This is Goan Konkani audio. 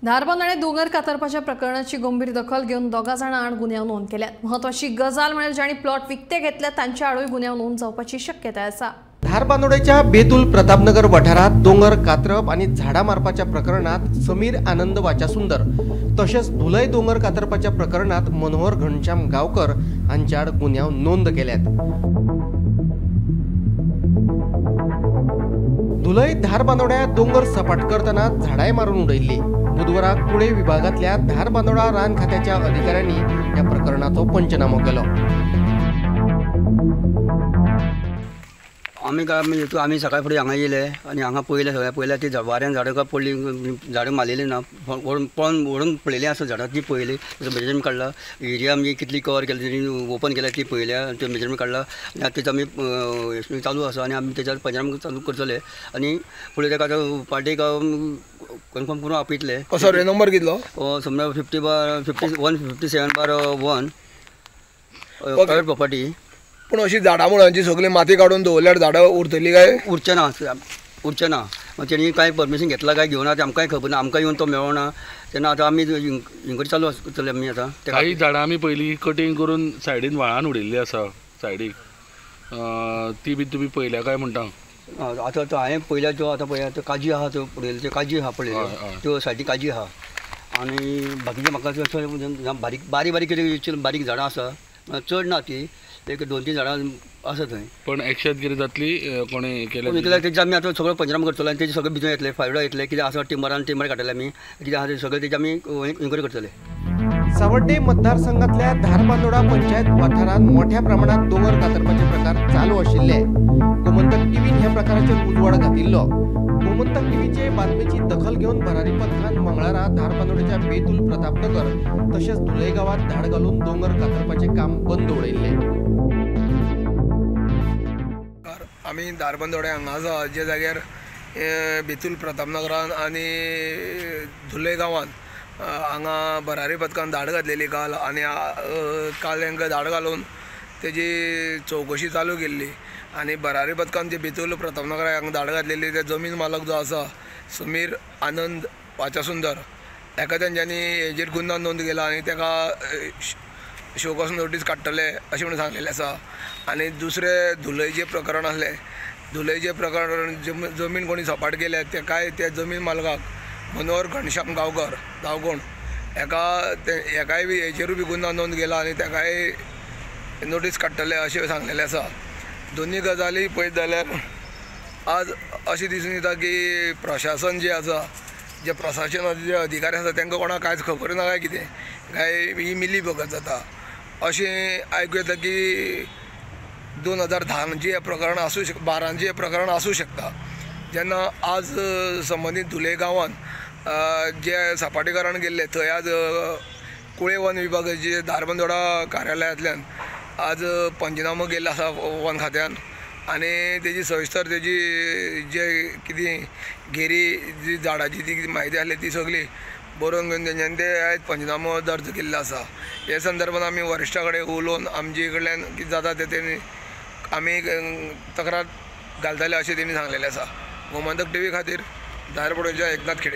धारबांदोडें दोंगर कातरपाच्या प्रकरणाची गंभीर दखल घेवन दोगा जाणां आड गुन्यांव नोंद केल्यात। म्हत्वाची गजाल म्हळ्यार जांणी प्लॉट विकते घेतल्या तांच्या आडूय गुन्यांव नोंद जावपाची शक्यताय आसा। धारबांदोडेच्या बेतूल प्रतापनगर वाठारांत दोंगर कातरप आनी झाडां मारपाच्या प्रकरणात समीर आनंद वाचासुंदर तशेंच धुलय दोंगर कातरपाच्या प्रकरणात मनोहर घनश्याम गांवकर हांच्या आड गुन्यांव नोंद केल्यात। धुलय धारबांदोड्या दोंगर सपाट करतना झाडांय मारून उडयल्ली। बुधवारा कुळे विभागांतल्या धारबांदोडा रान खात्याच्या अधिकाऱ्यांनी ह्या प्रकरणाचो पंचनामो केलो। आमी काय आमी सकाळी फुडें हांगा येयले आनी हांगा पळयलें, सगळें पळयलें ती वाऱ्यान झाडां काय पडली, झाडां मारलेली ना, पळोवन व्हरून पळयली आसा झाडां ती पळयली, तेजो मेजरमेंट काडला, एरिया आमी कितली कवर केली तेणी ओपन केल्या ती पळयल्या, त्यो मेजरमेंट काडला आनी आतां तेजो आमी चालू आसा आनी आमी तेजेर पंचनामो चालू करतले आनी फुडें तेका आतां पार्टीक कन्फर्म करून आपयतले। सर्वे नंबर कितलो? समजा 50/1 157/1 प्रायवेट प्रॉपर्टी। पूण अशी झाडां मुळांची सगळी माती काडून दवरल्यार झाडां उरतली काय? उरचें ना, उरचें ना। तेणी कांय परमिशन घेतलां काय घेवना तें आमकांय खबर ना, आमकां येवन तो मेळना तेन्ना आतां आमी इन्क्वायरी चालू आसतली आमी आतां। काही झाडां आमी पयलीं कटींग करून सायडीन व्हाळान उडयल्ली आसा सायडीक, ती बी तुमी पळयल्या काय म्हणटा? आतां हांवें पळयल्या त्यो, आतां पळया त्यो काजी आहा त्यो पळयल्यो, त्यो काजी आहा पळयल्यो, त्यो सायडीक काजी आहा आनी बाकीचे म्हाका बारीक बारीक बारीक कितें बारीक झाडां आसा, चड ना ती, एक 2-3 झाडां आसा थंय। पण एक्शन कितें जातली कोणें केलें तेजे आमी आतां सगळो पंचनामो करतले आनी तेजे सगळें भितर येतले, फायडो येतले, कितें आसा टिंबरान टिंबर काडटले आमी, कितें आसा तें सगळें तेजें आमी इन्क्वायरी करतले। सावड्डे मतदारसंघातल्या धारबांदोडा पंचायत वाठारांत मोठ्या प्रमाणात दोंगर कातरपाचे प्रकार चालू आशिल्ले। गोमंतक टीव्हीन ह्या प्रकाराचेर उजवाड घातिल्लो। गोमंतक टीव्हीचे बातमीची दखल घेवन भरारी पथकान मंगळारा धारबांदोडेच्या बेतूल प्रतापनगर तशेंच धुलय गांवात धाड घालून दोंगर कातरपाचे काम बंद उडयल्लें। आमी धारबांदोडे हांगा आसा जे जाग्यार बेतूल प्रतापनगरान आनी धुलय गांवांत हांगा भरारी पथकान धाड घातलेली काल आनी काल तांकां धाड घालून तेजी चवकशी चालू केल्ली आनी भरारी पथकान जे बेतूल प्रतापनगराक हांगा धाड घातलेली ते जमीन मालक जो आसा समीर आनंद वाचासुंदर हेका तेंच्यांनी हेजेर गुन्यांव नोंद केला आनी तेका शोकॉज नोटीस काडटले अशें म्हणून सांगलेलें आसा। आनी दुसरें धुलयचें प्रकरण आसलें, धुलयचें प्रकरण जमीन कोणी सपाट केल्या तेकाय त्या जमीन मालकाक मनोहर घनश्याम गांवकर दावकोण हेका हेकाय बी हेचेरूय बी गुन्यांव नोंद केला आनी तेकाय नोटीस काडटले अशें सांगलेलें आसा। दोनूय गजाली पळयत जाल्यार आज अशें दिसून येता की प्रशासन जें आसा, जे प्रशासनाचे जे अधिकारी आसा तांकां कोणाक कांयच खबर ना काय कितें, काय ही मिली भगत जाता अशें आयकूं येता की 2010 हें प्रकरण आसूं शक 12 हें प्रकरण आसूं शकता। जेन्ना आज संबंदीत धुले गांवांत जे सपाटीकरण केल्लें थंय आज कुळे वन विभागाचे धारबांदोडा कार्यालयांतल्यान आज पंचनामो केल्लो आसा वन खात्यान आनी तेजी सविस्तर तेजी जे कितें घेरी जी झाडाची ती म्हायती आसली ती सगळी बरोवन घेवन तेंच्यांनी ते आयज पंचनामो दर्ज केल्लो आसा। हे संदर्भात आमी वरिश्ठा कडेन उलोवन आमचे कडल्यान कितें जाता तें तेणी आमी तक्रार घालतले अशें तेणी सांगलेलें आसा। गोमंतक टीव्ही खातीर धारबांदोडेच्या एकनाथ खेडे।